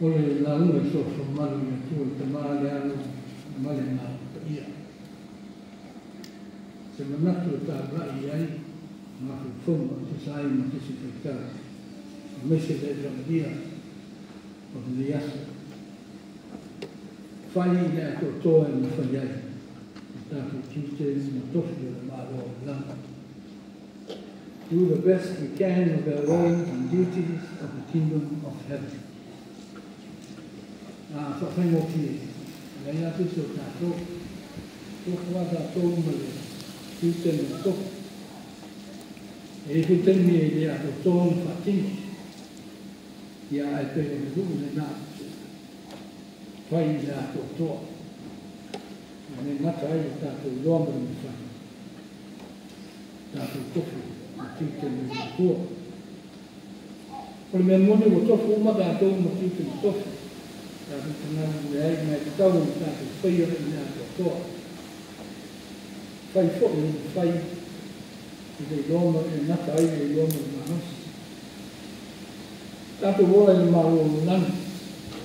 O le lauga i soifua malu i le Atua le Tama le Alo ma le Agaga Paia. Se manatu e taulai i ai mafaufauga e tusa ai ma Tusi Faitau aemaise le Evagelia o lenei aso. Fai i le atoatoa e mafai ai o tatou tiute ma tofi o le Malo o le lagi. Do the best we can of our roles and duties of the kingdom of heaven. A faafaigofie, leai lava se isi o tatou. Tofu lava tatou ma le tiute ma le tofi. E i ai foi taimi e le atoatoa ona faatino. Ia ae pei o le lu'u lena fai i le atoatoa. E le gata ai le tatou iloa ma le mafai. Tatou tofi ma tiute mai le Atua. O le mea moni ua tofu uma tatou ma tiute ma tofi. Tatou te galulue ai ma e tatau ona tatou faia i le atoatoa. Fai foi le mafai i le iloa ma e gata ai le iloa ma le malosi. Tatou ola i le Malo o le lagi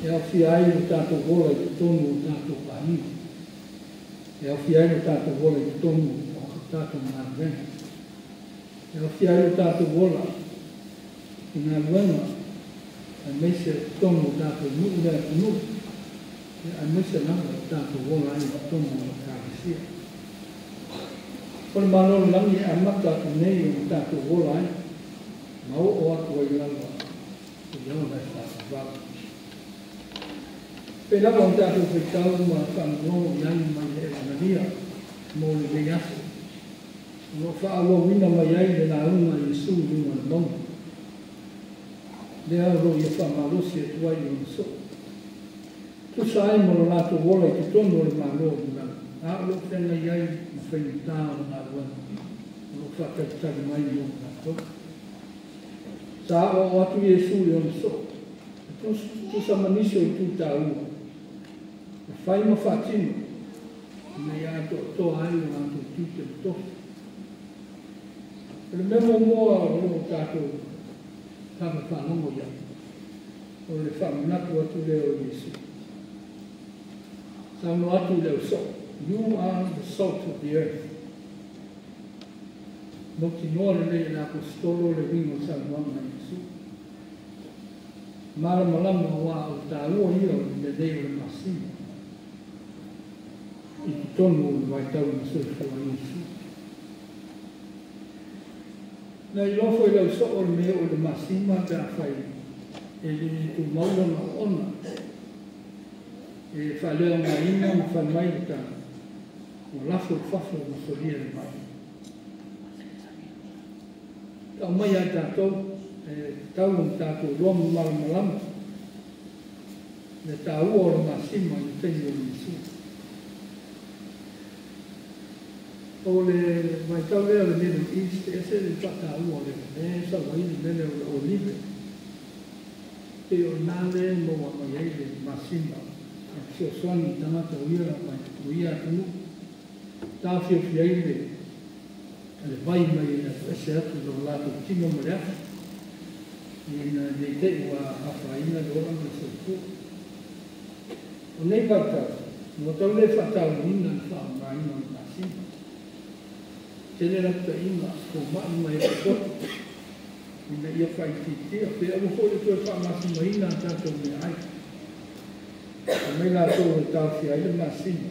e aofia ai lo tatou ola i totonu o tatou aiga. E aofia ai lo tatou ola i totonu o tatou galuega. E aofia ai lo tatou ola i galuega aemaise totonu o tatou nuu le atunuu, aemaise lava o tatou ola ai i totonu o Ekalesia. O le Malo o le lagi e amata atu nei ona tatou ola ai, ma oo atu ai lava i le ola e faavavau. Pei lava ona tatou faitau ma faalogologo i ai mai le Evagelia mo lenei aso. O lo o faaauauina mai ai le lauga a Iesu i luga o le mauga. Lea o lo o ia faamalosi atu ai i ona soo. Tusa ai ma lo latou ola i totonu o le Malo o le lagi, a o lo o feagai ai ma faigata o galuega o lo o faatalitali mai mo latou. Sa aoao atu Iesu i ona soo, e tusa ma nisi o itu taua, e fai ma faatino, ina ia atoatoa ai o latou tiute ma tofi. O le mea muamua o lo o tatou lava faalogo i ai, o le faamanatu atu lea o Iesu. Saunoa atu i le ausoo, "You are the salt of the earth." Mautinoa lelei e le aposetolo le uiga o saunoaga a Iesu. Malamalama aua o le taua ia o le lelei o le masima i totonu o le vaitau na soifua ai Iesu. Na iloa foi le ausoo o le mea o le masima pe afai e le tumau lona oona. E faaleaogaina ma fai mai le tala, ua lafo i fafo ma solia e mai. Tau mai ai tatou, e tatau ona tatou iloa ma malamalama le taua o le masima i le taimi o Iesu. O le vaitau lea o le Middle East, e ese le faataua o le mea e sau ai le mele o le olive. Pei o ina lea e maua mai ai le masima e fesoasoani i tagata o ia o ia atunuu. Taofiofi ai le vai mai le ese atu i lo latou tino ma le afi. Ina nei te i ua afaina le ola ma le soifua. O nei vaitau, ua tau le faatauaina le faaaogaina o le masima. Tele lapataiga foma'i mai e poto ina ia faaitiitia pe aua foi le toe faamasimaina a tatou meaai. Fai mai latou e taofia ai le masima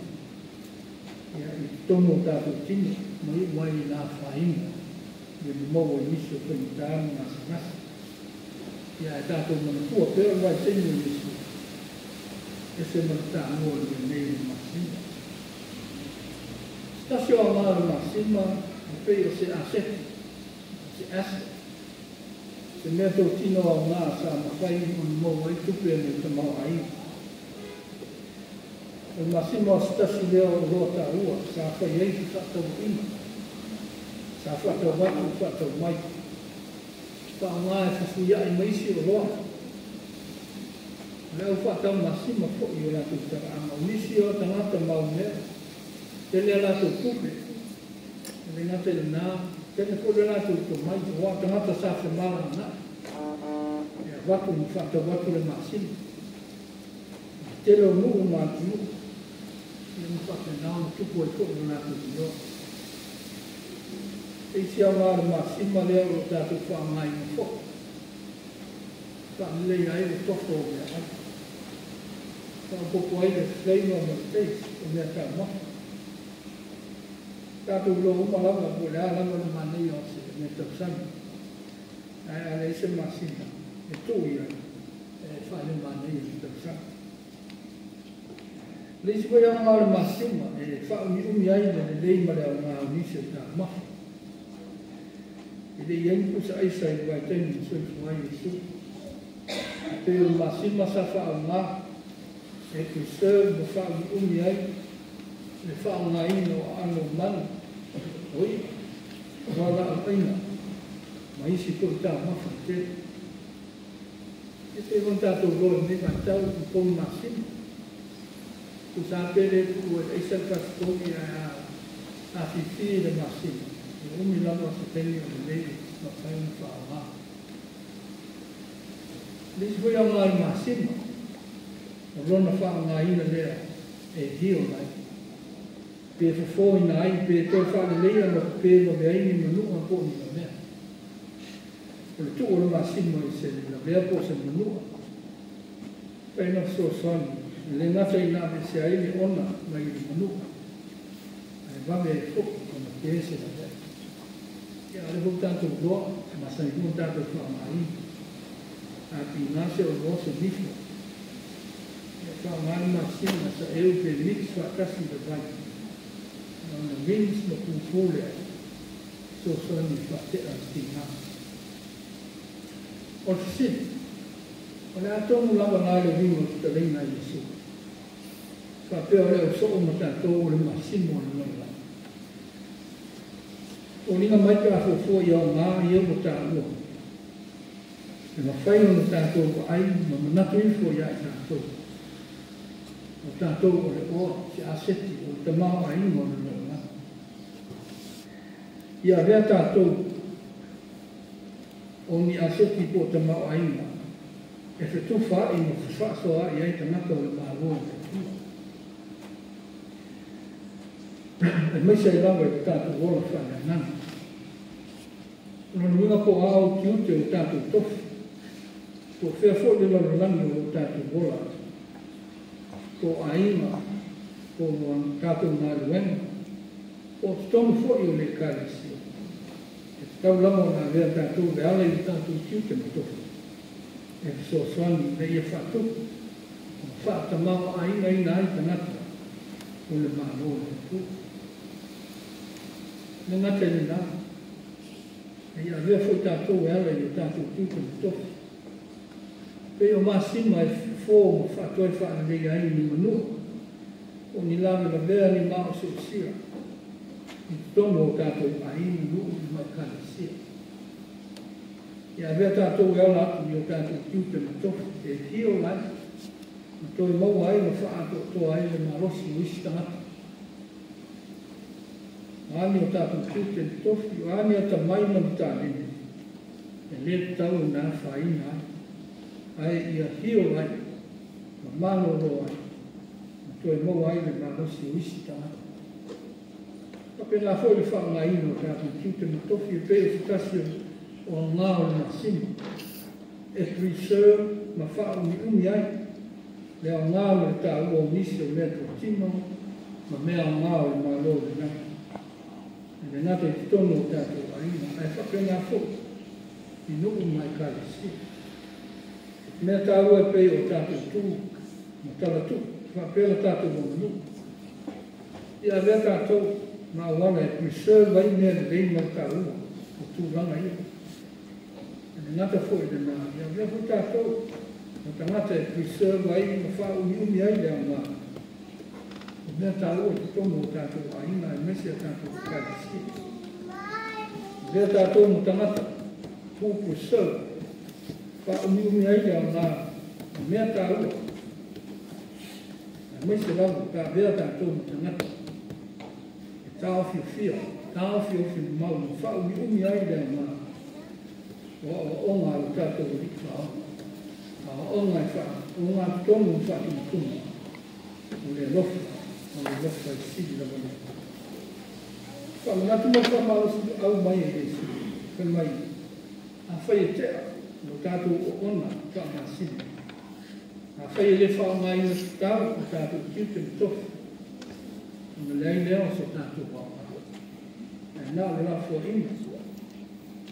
ia i totonu o tatou tino ma iu ai i le afaina ia maua i nisi o faigata ma gasegase. Ia ae tatou manatua pea o le vaitaimi o Iesu, ese ma le taua o le mea nei o le masima. Se tasi o aoga o le masima e pei o se aseti, o se asset. Se mea totino aoga sa mafai ona maua ai tupe mai tamaoaiga. O le masima o se tasi lea o oloa taua sa fai ai fefaatauaiga. Sa faatau atu faatau mai. Faaaoga e fesuiai ma isi oloa. O le au faatau masima foi o latou talaaga. O nisi o tagata maumea, tele a latou tupe. E le gata i lena, tele foi le latou tomai, aua o tagata sa femalagaai. E avatu ma faatau atu le masima. Tele o nuu ma atunuu ia ma faapena ona tupu ai foi lo latou iloa. E isi aoga o le masima lea o lo o tatou faaaogaina foi, faaleleia ai le tofo o meaai, faaopoopo ai le flavour ma le taste o meataumafa. Tatou iloa uma lava po o le a lava le manaia o se meatausami, ae a leai se masima e tuu i ai, e faalemanaia le tausaga. O le isi foi aoga o le masima e faaumiumi ai le lelei ma le aoga o nisi o taumafa. E le i ai ni pusa aisa i le vaitaimi na soifua ai Iesu. E pei o le masima sa faaaoga e preserve ma faaumiumi ai le faaaogaina o aano o manu, o i'a, fualaauaina ma isi foi taumafa tele. E pei ona tatou iloa i lenei vaitau i pogi masima. Tusa pe le tuua i le aisa le kasikogi ae a afifi i le masima, e umi lava se taimi o lelei e mafai ona faaaoga. O le isi foi aoga o le masima, o lona faaaogaina lea e heal ai, pe fofoina ai, pe toe faaleleia ma pepe vave ai ni manu'a po o ni lavea. O le tuu o le masima i se lavea po o se manu'a, mafai ona fesoasoani, e le gata ina aveesea ai le ona mai le manu'a, ae vave ai foi ona pe se lavea. Ia, a o lea foi ua tatou iloa, e masani foi ona tatou faaaogaina. A piga se oloa se nifo, ia faaaoga le masima saeu pe mix faatasi i le vai, ona rinse ma pupū lea, fesoasoani i le faate'a o le tiga. O le fesili, o le a tonu lava la le uiga o le fetalaiga a Iesu? Faapea o le ausoo ma tatou o le masima o le lalolagi. Foliga mai pe a fuafua i aoga ia ua taua, e mafai ona tatou vaai ma manatu ifo ia i tatou, o tatou o le oa, se aseti, o le tamaoaiga o le lalolagi. Ia avea tatou o ni aseti po o tamaoaiga e fetufaai ma fefaasoaai ai tagata o le Malo o le Atua, aemaise ai lava i le tatou ola faaleagaga. O lona uiga po o a ou tiute o tatou tofi, po o fea foi le lalolagi o lo o tatou ola ai, po o aiga, po o tatou galuega, po o totonu foi o le Ekalesia, e tatau lava ona avea tatou e ala i o tatou tiute ma tofi, e fesoasoani ina ia faatupu ma faatamaoaigaina ai tagata o le Malo o le Atua. E le gata i lena, a ia avea foi tatou e ala i o tatou tiute ma tofi, pei o masima e fofo ma faatoe faaleleia ai ni manua, po o ni lavelavea, ni maosiosia i totonu o tatou aiga, nuu ma Ekalesia. Ia avea tatou e ala atu i o tatou tiute ma tofi e heal ai, ma toe maua ai ma faaatoatoa ai le malosi o isi tagata. O a ni o tatou tiute ma tofi, o a ni atamai ma ni taleni, e le tatau ona afaina ai, ae ia heal ai, ma malolo ai, ma toe maua ai le malosi o isi tagata. Faapena foi le faaaogaina o tatou tiute ma tofi e pei o se tasi o aoga o le masima, e preserve ma faaumiumi ai le aoga ma le taua o nisi o meatotino ma mea aoga o le Malo o le lagi. E le gata i totonu o tatou aiga, ae faapena foi i nuu ma Ekalesia. Mea taua e pei o tatou tu ma talatuu, faapea le tatou aganuu. Ia avea tatou ma auala e preserve ai mea lelei ma le taua o tulaga ia. E le gata foi i lena, ia avea foi tatou ma tagata e preserve ai ma faaumiumi ai le aoga o mea taua i totonu o tatou aiga aemaise a tatou Ekalesia. Avea tatou ma tagata who preserve, faaumiumi ai le aoga o mea taua, aemaise lava pe avea tatou ma tagata e taofiofia, taofiofi mamau ma faaumiumi ai le aoga o aoaoga a lo tatou Alii Faaola, aoaoga e faaogatotonu ma faatumutumu. O le alofa, o le alofa e sili lava lea. Faamanatu ma le faamalosi au mai e Iesu, fai mai, afai e tea lo tatou oona faamasina, afai e le faaaogaina tatau o tatou tiute ma tofi, ona leai lea o so tatou aoga. Ae na o le lafoaiga,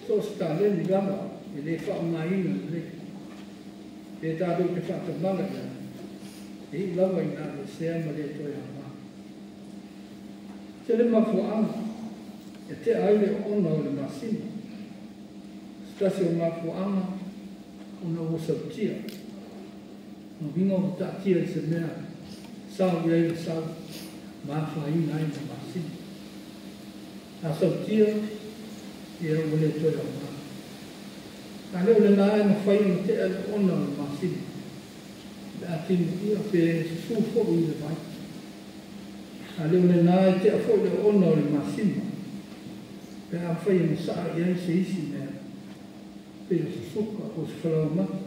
so o se taleni lava e le faaaogaina lelei, pe tatou te faatamala i ai, e iu lava ina aveesea ma le toe aoga. Tele mafuaaga e tea ai le oona o le masina. Se tasi o mafuaaga ona ua sautia. O uiga ua taatia i se mea sao i ai le sau ma afaina ai le masina. A sautia, ia ua le toe aoga. A le o lena e mafai ona tea le oona o le masina, pe a timuia pe susu foi i le vai. A le o lena e tea foi le oona o le masina, pe afai e masaa i ai se isi mea, pei o se suka po o se falaoamata,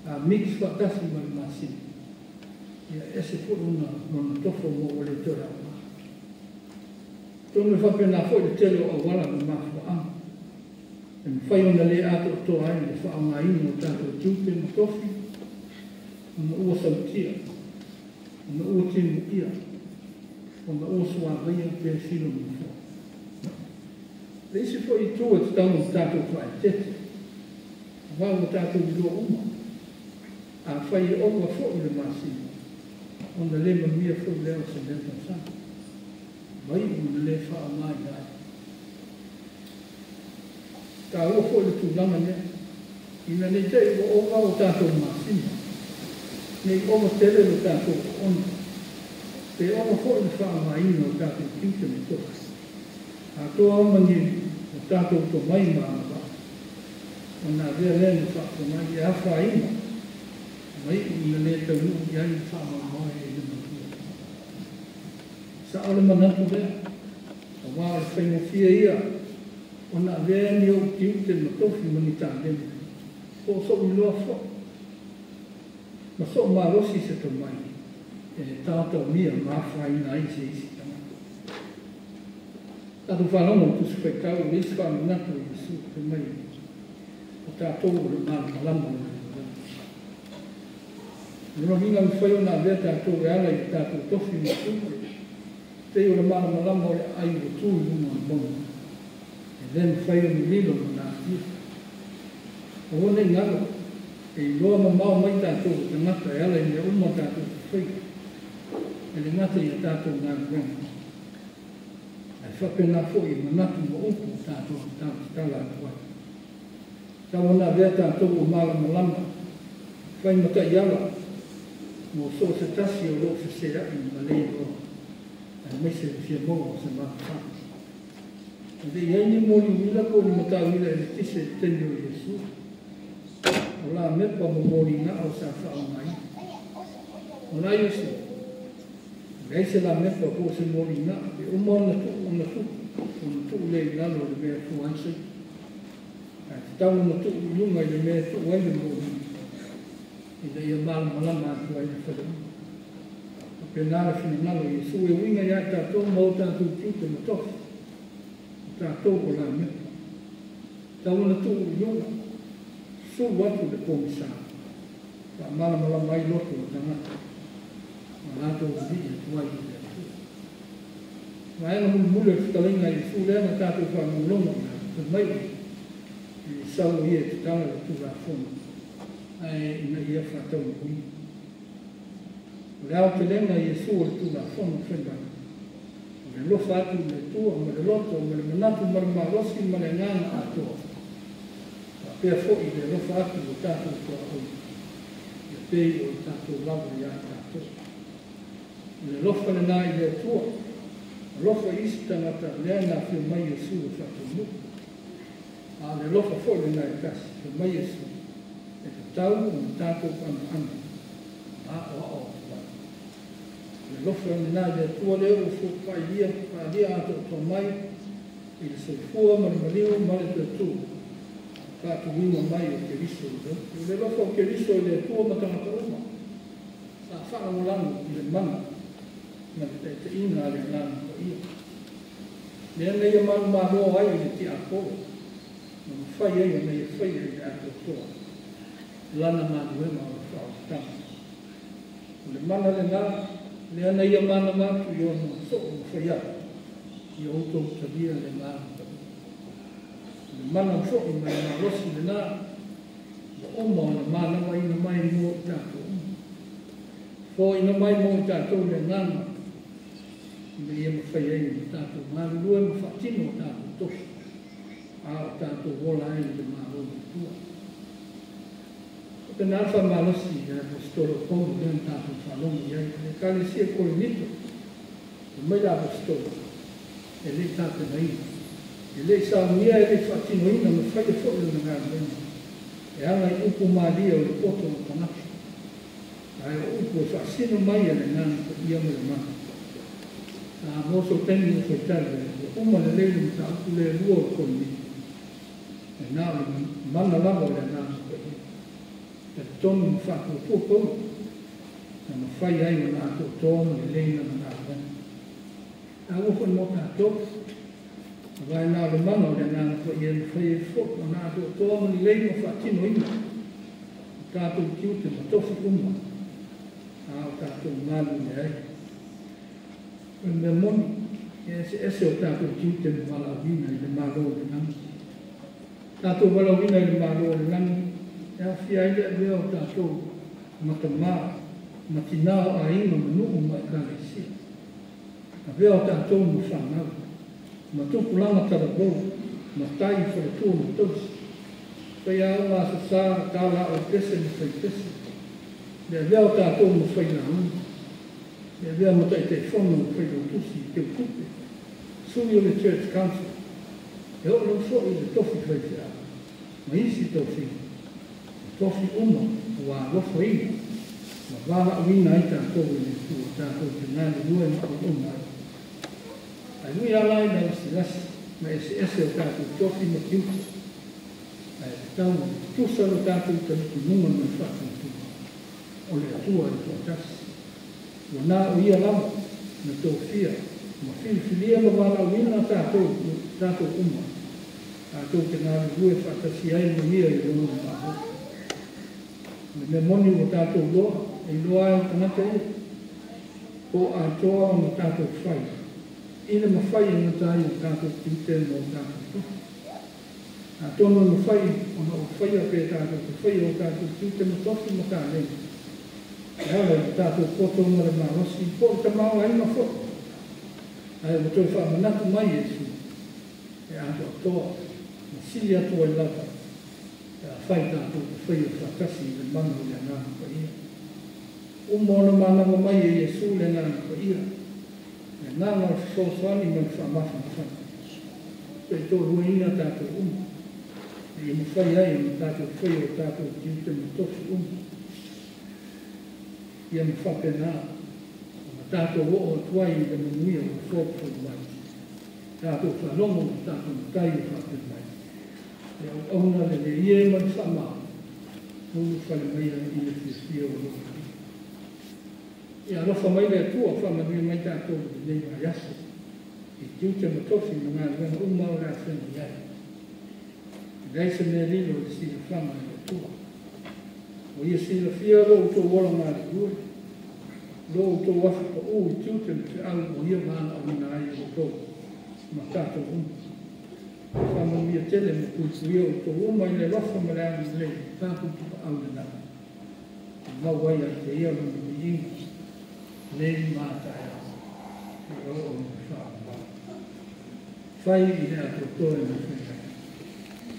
a mix faatasi ma le masina, ia e ese foi lona tofo ma ua le toe aoga. Atonu e faapena foi le tele o auala ma mafuaaga e mafai ona le atoatoa ai le faaaogaina o tatou tiute ma tofi, ona ua sautia, ona ua timuia, ona ua suavaia pe filemu foi. Le isi foi itu e tatau ona tatou faaeteete, aua ua tatou iloa uma, afai e ova foi le masina, ona le manuia foi lea o se mea tausaga, ma iu ina le faaaoga ai. Taua foi le tulaga lea, ina nei te i ua ova o tatou masina, nei ova tele lo tatou oona, pe ova foi le faaaogaina o tatou tiute ma tofi. Atoa ma ni o tatou tomai ma agavaa, ona avea lea na faafogai e afaina, ma iu ina le taunuu i ai le faamoemoe i le matua. Sao le manatu lea, aua o le faigofie ia ona avea ni ou tiute ma tofi ma ni taleni, po o so'u iloa foi, ma so'u malosi se tomai e taotaomia ma afaina ai se isi tagata. Tatou faalogo i Tusi Faitau o le isi faamanatu o Iesu, fai mai, o tatou o le malamalama o le lalolagi. O lona uiga e mafai ona avea tatou e ala i le tatou tofi ma tiute, pei o le malamalama o le aai ua tu i luga o le mauga, e le mafai ona lilo ma natia. Aua nei galo, e iloa mamao mai tatou o tagata e ala i mea uma tatou te faia, e le gata i a tatou galuega, ae faapena foi i manatu ma upu o tatou tatala atu ai. Tau ona avea tatou o malamalama, fai ma taiala, mo so o se tasi o loo feseai ma le iloa, aemaise le fia maua o se mafaufau. E le i ai ni moli uila po o ni matauila e eletise i le taimi o Iesu. O la mepa ma moliga'a o sa faaaogaina. O la Iesu, e leai se lamepa po o se moliga'a, e uma ona tuu ona tuu, ona tuu lea i lalo o le mea e fua ai saito. Ae tatau ona tuu i luga i le mea e tuu ai le moli, ina ia malamalama atu ai le fale uma. Faapena le finagalo o Iesu e uiga ia i tatou ma o tatou tiute ma tofi, o tatou o lamepa. Tatau ona tuu i luga, sulu atu le pogisa, faamalamalama ai loto o tagata, ma latou lilii atu ai i le Atua. Vaega mulimuli o le fetalaiga a Iesu lea na tatou faalogologo i ai, fai mai e le sau o ia e tatala le Tulafono, ae ina ia faataunuuina. O le aotelega a Iesu o le Tulafono fai mai, o le alofa atu i le Atua ma le loto ma le manatu ma le malosi ma le agaga atoa, faapea foi le alofa atu i o tatou tuaoi, ia pei o i tatou lava ia i tatou. O le alofa lena i le Atua, alofa i isi tagata lea na afio mai Iesu e faataunuu. A o le alofa foi lena e tasi, fai mai Iesu, e tatau ona tatou anoano ma aoao atu ai. O le alofa lena i le Atua lea ua faaalia atoatoa mai i le soifua ma le maliu ma le toe faatuina mai o Keriso i le loto. O le alofa o Keriso i le Atua ma tagata uma, sa faalagolago i le mana ma le taitaiga a le Agaga Paia. Lea na ia manumalo ai i le tiapolo, ma mafai ai ona ia faia i le atoatoa lana galuega o le faaolataga. O le mana lenā, lea na ia manava atu i ona soo ma faiapu, ia outou talia le Agaga Paia. O le mana fo'i ma le malosi lenā, ua uma ona manavaina mai mo i tatou uma. Fo'oina mai mo i tatou le agaga, ina ia mafai ai ona tatou galulue ma faatino o tatou tofi, a o tatou ola ai i le Malo o le Atua. Faapena le faamalosi a le Aposetolo o Paulo lea na tatou faalogo i ai i le Ekalesia i Korinito. Fai mai le Aposetolo, e le i tapenaina, e le i saunia, e le i faatinoina ma faia foi lana galuega e ala i upu malie o le poto o le tagata, ae o upu e faasino mai e le Agaga Paia ma le mana. A mo sou taimi ua faitali ai, ua uma lelei le mataupu lea e lua o le Korinito, ae na o le mana lava o le Agaga Paia. Talitonu ma faatuatua Paulo, na mafai ai ona atoatoa ma lelei lana galuega. Taua foi mo tatou, aua e na o le mana o le Agaga Paia e mafai ai foi ona atoatoa ma lelei ma faatinoina o tatou tiute ma tofi uma a o tatou galulue ai. O le mea moni, e eseese o tatou tiute ma valaauina i le Malo o le lagi. Tatou valaauina i le Malo o le lagi, e aofia ai le avea o tatou ma tamā, ma tinā o aiga ma nuu ma ekalesia. Avea o tatou ma fanau, ma tupulaga talavou, matai, faletua ma tausi, faiaoga, asasa, talaau pese ma faipese, le avea o tatou ma failauga, le avea ma taitaifono ma failautusi, teutupe, sui o le Church Council, e oo lava foi i le tofi faifeau ma isi tofiga, o tofi uma ua alofaina ma valaauina ai tatou e le Atua tatou te galulue ma auauna ai. Ae ui lava la i le lasilasi ma eseese o tatou tofi ma tiute, ae tatau ona tutusa lo tatou talitonuga ma le faatuatuga o le Atua e toatasi. Ua na o Ia lava na tofia ma filifilia ma valaauina tatou, tatou uma, tatou te galulue faatasi ai ma Ia i Lona Malo. O le mea moni ua tatou iloa, e iloa ai e le tagata ia, po o atoa ona tatou fai i le mafai e gata ai o tatou tiute ma o tatou tofi. Atonu e mafai ona ou faia pe tatou te faia o tatou tiute ma tofi ma taleni e ala i le tatou poto ma le malosi po o le tamaoaiga foi. Ae ua toe faamanatu mai Iesu e atoatoa ma sili atu ai lava pe afai tatou te faia faatasi i le mana o le Agaga Paia. Uma ona manava mai e Iesu le Agaga Paia, le agaga o le fesoasoani ma le faamafanafana, pe toaluaina tatou uma, ina ia mafai ai ona tatou faia o tatou tiute ma tofi uma. Ia ma faapena ona tatou oo atu ai i le manuia ua foufou mai. Tatou faalogo ma tatou Matai o faapea mai, Le auauna lelei e ma le faamā, ulufale maia i le fiafia o lou Alii. Ia alofa mai le Atua, faamanuia mai tatou i lenei vaiaso, i tiute ma tofi ma galuega uma o le a feagai ai. E leai se mea lilo i le silafaga e le Atua. Ua Ia silafia lo outou ola galulue, lo outou afu paū i tiute ma feau ua Ia valaauina ai outou ma tatou uma. Faamanuia tele ma puipuia outou uma i le alofa ma le agalelei o tatou Tapaau i le lagi, e mau ai ia te Ia lona viiga, nei ma a taeao, seia oo i le faavavau. Fai i le atoatoa e mafai ai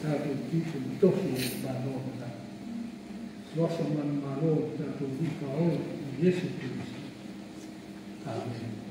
tatou tiute ma tofi e le Malo o le lagi. Suafa manumalo o le tatou Alii Paola, o Iesu Keriso. Amene.